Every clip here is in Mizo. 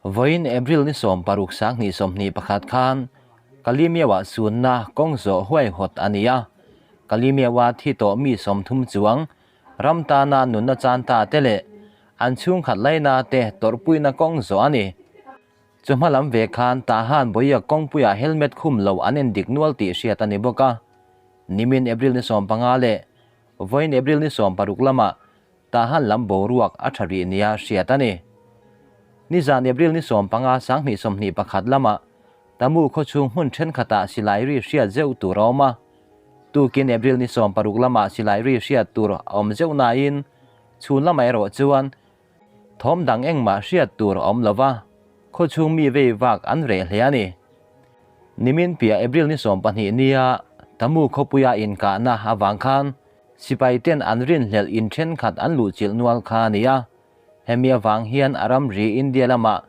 Vawiin April ni 16 2021 khan Kalimiawa sunna kawng zawh huaihawt a ni a. Kalimiawa thi tawh mi 30 chuang ram tana nunna chan ta te leh an chhungkhat laina te tawrhpuina kawng zawh a ni. Chu hma lam ve khan Tahan Bawia kawngpuiah helmet khum lo an endik nual tih hriat a ni bawk a. Nimin April ni 15 leh vawiin April ni 16 lamah Tahan lam boruak a tha rih nia hriat a ni. Nizan April ni 15 2021 lamah Tamu khawchhung hmun thenkhatah silai ri hriat zeuh tur a awm a. Tukin April ni 16 lamah silai ri hriat tur a awm zeuh nain chhun lamah erawh chuan thawm dang engmah hriat tur a awm lo va, khawchhung mi vei vak an reh hle a ni. Nimin piah April ni 12 nia Tamu khawpuia inkahna avang khan Sipai ten an rinhlelh in thenkhat an luhchilh nual kha a ni a, hemi avang hian a ramri India lamah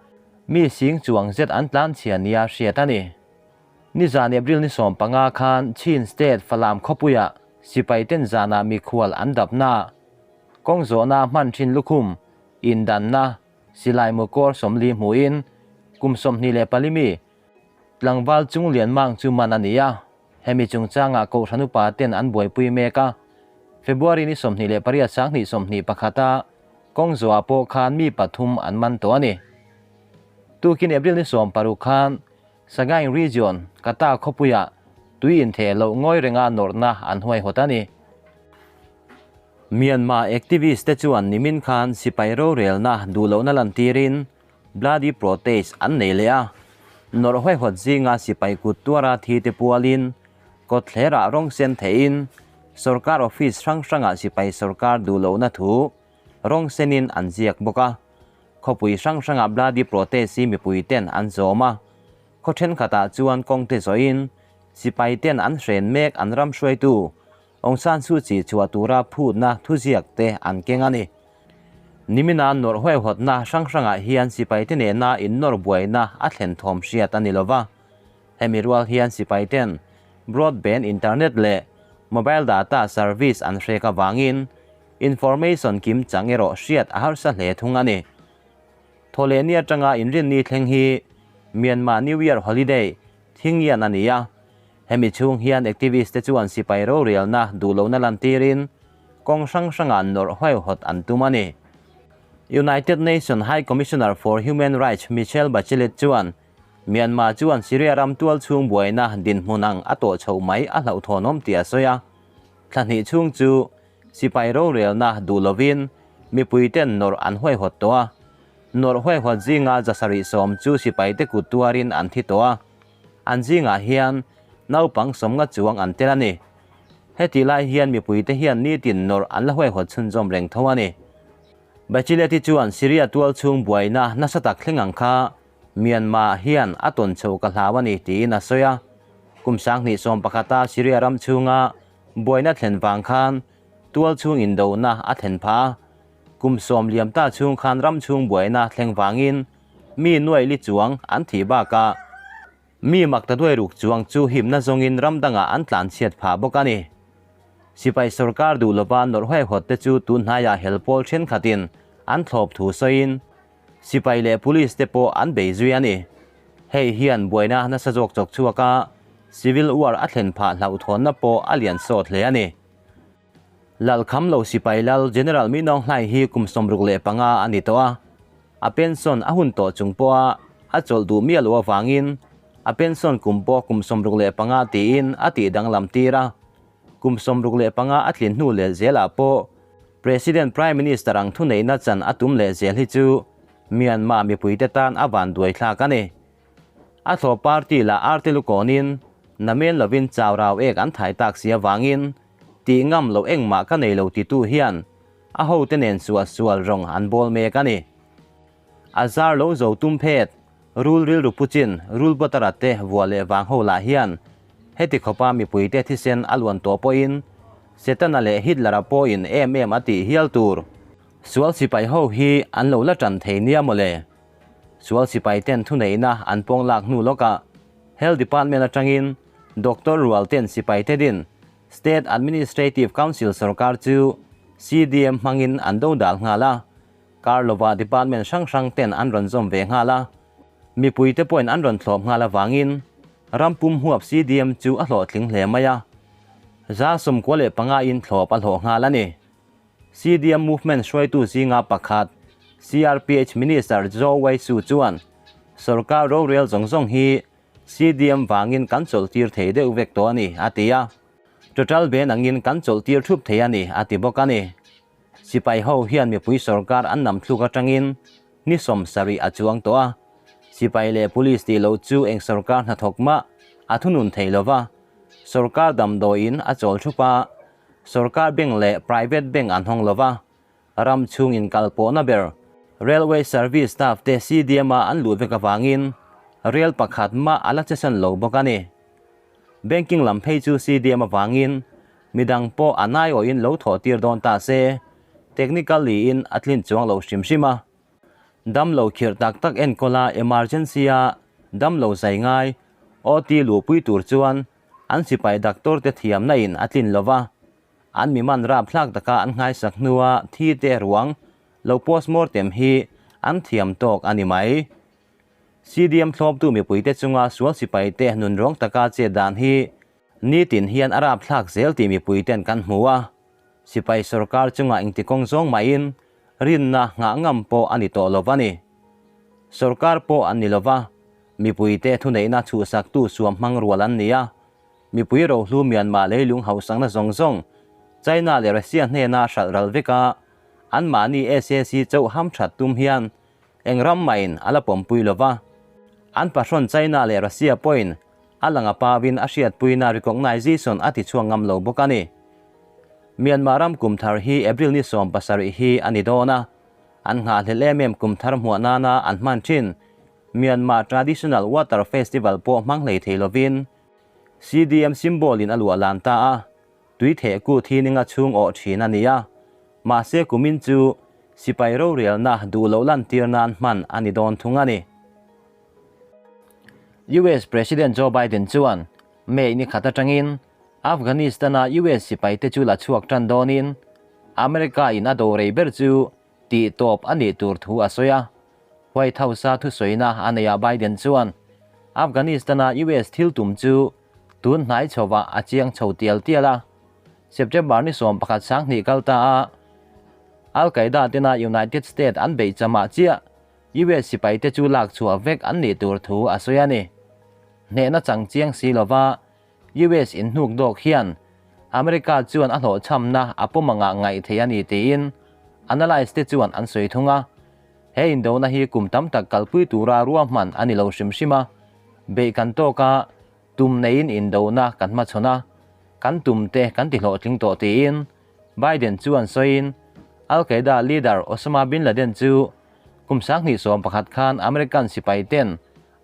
mi sing chuang zet an tlanchhia nia hriat a ni. Nizan April ni 15 khan Chin State Falam khawpuiah sipai ten zanah mikhual an dapna, kawng zawhna hman thin lukhum, indanna, silai mukawr 40 hmuhin kum 24 mi tlangval chung lian mang chu man a ni a. Hemi chungchangah Kohhran upa ten an buaipui mek a, February ni 28 2021 a kawng zawhah pawh khan mi pathum an man tawh a ni. Tukin April ni 16 khan Sagaing Region, Kata khawpuiah tui intheh loh ngawi renga nawrhna an huaihawt a ni. Myanmar activist te chuan nimin khan sipai rorelna duh lohna lantirin Bloody protest an nei leh a, nawrh huaihawt zinga sipai kut tuara thi te pualin kawtthlerah rawng sen theihin sorkar office hrang hrangah sipai sorkar duh lohna thu rawng senin an ziak bawk a. Khawpui hrang hrangah bloody protest hi mipui ten an zawm a, khaw thenkhatah chuan kawng te zawhin sipai ten an hren mek an ram hruaitu Aung San Suu Kyi chhuah tura phutna thuziak te an keng a ni. Nimina nawrh huaihawtna hrang hrangah hian sipaite nena innawr buaina a thlen thawm hriat a ni lova. Hemi rual hian sipaiten broadband internet leh mobile data service an hrek avangin information kim chang erawh hriat a harsa hle thung a ni. Thawhlehni atanga inrinni thleng hi Myanmar New Year holiday thingyan a ni a. Hemi chhung hian activist te chuan sipai rorialna duh lohna lantirin kawng hrang hrangah nawrh huaihawt an tum a ni. United Nations High Commissioner for Human Rights Michelle Bachelet chuan Myanmar chuan Syria ram tual chhung buaina dinhmun ang a tawh chhoh mai a hlauhthawnawm tih a sawi a. Thla hnih chhung chu sipai rorelna duh lovin mipuiten nawrh an huaihawt tawh a. Nawrh huaihawt zinga 710 chu sipaite kut tuarin an thi tawh a. An zingah hian naupang 50 chuang an tel a ni. Heti lai hian mipuite hian nitin nawrh an la huaihawt chhunzawm reng tho a ni. Bachelet-i chuan Syria tual chhung buaina nasa tak thleng ang kha Myanmar hian a tawn chho ka hlau a ni tiin a sawi a. Kum 2011-a Syria ram chhunga buaina thlen vang khan tual chhung indona a thlen phah a. Kum 10 liam ta chhung khan ram chhung buaina thleng vangin mi nuai li chuang an thih bakah mi mak ta duai ruk chuang chu himna zawngin ram dangah an tlan chhiat phah bawk a ni. Sipai sorkar duh lova nawrh huaihawt te chu tun hnaiah hel pawl thenkhatin an thlawp thu sawiin sipai leh police te pawh an bei zui a ni. Hei hian buaina nasa zawk chawk chhuak a, civil war a thlen phah hlauhthawnna pawh a lian sawt hle a ni. Lalkham lo sipai lal General Min Aung Hlaing hi kum 65 a ni tawh a, a pension a hun tawh chung pawha a chawlh duh miah loh avangin a pension kum pawh kum 65 tiin a tih danglam tir a. Kum 65 a tlin hnu leh zelah pawh President Prime Minister ang thuneihna chan a tum leh zel hi chu Myanmar mipuite tan a van duai thlak a ni. A thlawh party lah arte lukawnin namen lovin chau rau ek an thai tak si avangin tih ngam loh engmah ka nei lo titu hian a hote nen suah sual rawng an bawl mek a ni. A zar lo zo tum phet, rul rilru puchin rul bawtara te vuah leh vang ho lah hian heti khawpa mipuite thisen a luan tawh pawhin Setana leh Hitlera pawhin em em a tih hial tur. Sual sipai ho hi an lo la tan thei nia mawle. Sual sipai ten thuneihna an pawng lak hnu lawkah Health Department atangin Doctor rual ten sipai te din State Administrative Council sorkar chu CDM hmangin an do dal nghal a. Kar lova department hrang hrang ten an rawn zawm ve nghal a. Mipuite pawhin an rawn thlawp nghal avangin ram pum huap CDM chu a hlawhtling hle mai a, 95 in thlawp a hlawh nghal a ni. CDM movement hruaitu zinga pakhat CRPH Minister Zaw Wai Su chuan sorkar rorel zawng zawng hi CDM vangin kan chawlhtir thei deuh vek tawh a ni, a ti a. Total ban angin kan chawlhtir thup thei a ni, a ti bawk a ni. Sipai ho hian mipui sorkar an nam thluk atangin ni 70 a chuang tawh a. Sipai leh police tih loh chu eng sorkar hnathawk mah a thunun thei lova, sorkar damdawiin a chawl thup a, sorkar bank leh private bank an hawng lova, ram chhung inkalpawhna ber railway service staff te CDM a an luh vek avangin rail pakhat mah a la chesan lo bawk a ni. Banking lam phei chu CDM avangin midang pawh a naiawhin lo thawh tir dawn ta se, technically in a tlin chuang lo hrim hrim a. Damlo khirh tak tak enkawla emergency a damlo zai ngai OT luhpui tur chuan an sipai doctor te thiamna in a tlin lova, an mi man rapthlak taka an nghaisak hnua thi te ruang lo postmortem hi an thiam tawk a ni mai. CDM thlawptu mipuite chunga sual sipai te nunrawng taka chet dan hi nitin hian a rapthlak zel tih mipuiten kan hmu a, sipai sorkar chunga engti kawng zawng mahin rinna nghah ngam pawh a ni tawh lo va ni. Sorkar pawh an ni lo va, mipuite thuneihna chhuhsaktu suam hmang rual an ni a, mipui rohlu Myanmar leilung hausakna zawng zawng China leh Russia hnena hralh ral vek a, anmahni SAC chauh hamthat tum hian eng ram mahin a la pawmpui lo va. An pahrawn China leh Russia pawhin a lang a pawin a hriatpuina recognizition a ti chhuak ngam lo bawk a ni. Myanmar ram kum thar hi April ni 17 hi a ni dawn a, an nghahhlelh em em kum thar hmuah nana an hman thin Myanmar Traditional Water Festival pawh hmang hlei thei lovin CDM symbol in a luah lan ta a, tui theh kut hi ninga chhung awh thin a ni a, mahse kumin chu sipai rorelna duh loh lantir nan hman a ni dawn thung a ni. US President Joe Biden chuan May ni khat atangin Afghanistan-a US sipaite chu la chhuak tan dawnin America-in a do rei ber chu tih tawp a nih tur thu a sawi a. White House-a thusawina a neihah Biden chuan Afghanistan-a US thil tum chu tun hnai chhovah a chiang chho tial tial a. September ni 11 sanghnih kal ta a, Al-Qaeda tena United States an beih chamah chiah US sipaite chu lak chhuah vek an nih tur thu a sawi a ni. Hnehna chang chiang si lova US inhnuk dawk hian America chuan a hlawhchhamna a pawm anga ngaih theih a ni tiin analyst te chuan an sawi thung a. He indona hi kum tam tak kalpui tura ruahman a ni lo hrim hrim a, beih kan tawk a, tum neiin indona kan hmachhawn a, kan tum te kan ti hlawhtling tawh tiin Biden chuan sawiin Al-Qaeda leader Osama bin Laden chu kum 2011 khan American sipai ten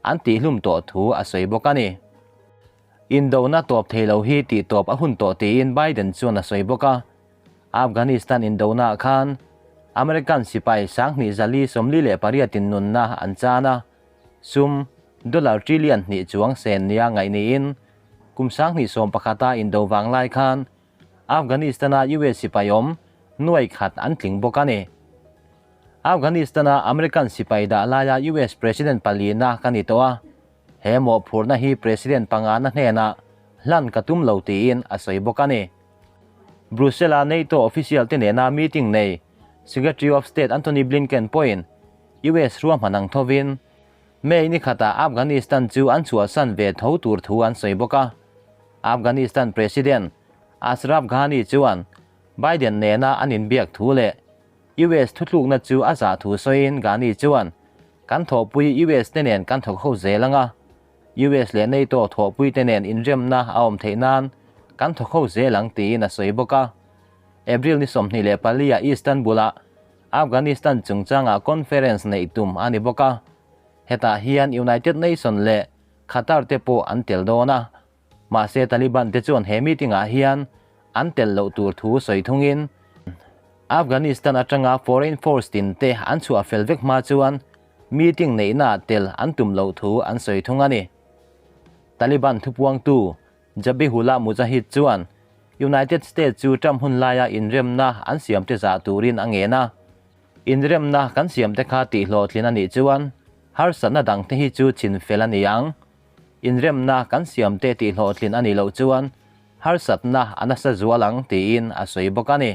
an tihhlum tawh thu a sawi bawk a ni. Indona tawp thei lo hi tih tawp a hun tawh tiin Biden chuan a sawi bawk a. Afghanistan indona khan American sipai 2448 in nunna an chan a, sum dollar trillion hnih chuang sen nia ngaih niin kum 2011 a indo vang lai khan Afghanistan-a US sipai awm nuai khat an tling bawk a ni. Afghanistan-a American sipai dah laia US President palina ka ni tawh a, he mawhphurhna hi President pangana hnenah hlan ka tum lo tiin a sawi bawk a ni. Brussels-a NATO official te nena meeting nei Secretary of State Antony Blinken pawhin US ruahman ang thovin May ni khatah Afghanistan chu an chhuahsan ve tho tur thu an sawi bawk a. Afghanistan President Ashraf Ghani chuan Biden nena an inbiak thu leh US thutlukna chu a zah thu sawiin Ghani chuan kan thawhpui US te nen kan thawk ho zel anga, US leh NATO thawhpui te nen inremna a awm theih nan kan thawk ho zel ang tiin a sawi bawk a. April ni 24 ah Istanbul-ah Afghanistan chungchangah conference neih tum a ni bawk a, hetah hian United Nation leh Qatar te pawh an tel dawn a, mahse Taliban te chuan he meeting ah hian an tel loh tur thu sawi thungin Afghanistan atanga foreign force tin te an chhuah fel vek hma chuan meeting neihna tel an tum loh thu an sawi thung a ni. Taliban thupuangtu Zabihullah Mujahid chuan United States chu Trump hun laia inremna an siam te zah turin a ngen a, inremna kan siam te kha tihhlawhtlin a nih chuan Harsatna dangte hi chu chinfel a ni ang. Inremna kan siamte tihhlawhtlin a nih loh chuan harsatna a nasa zual ang tiin a sawi bawk a ni.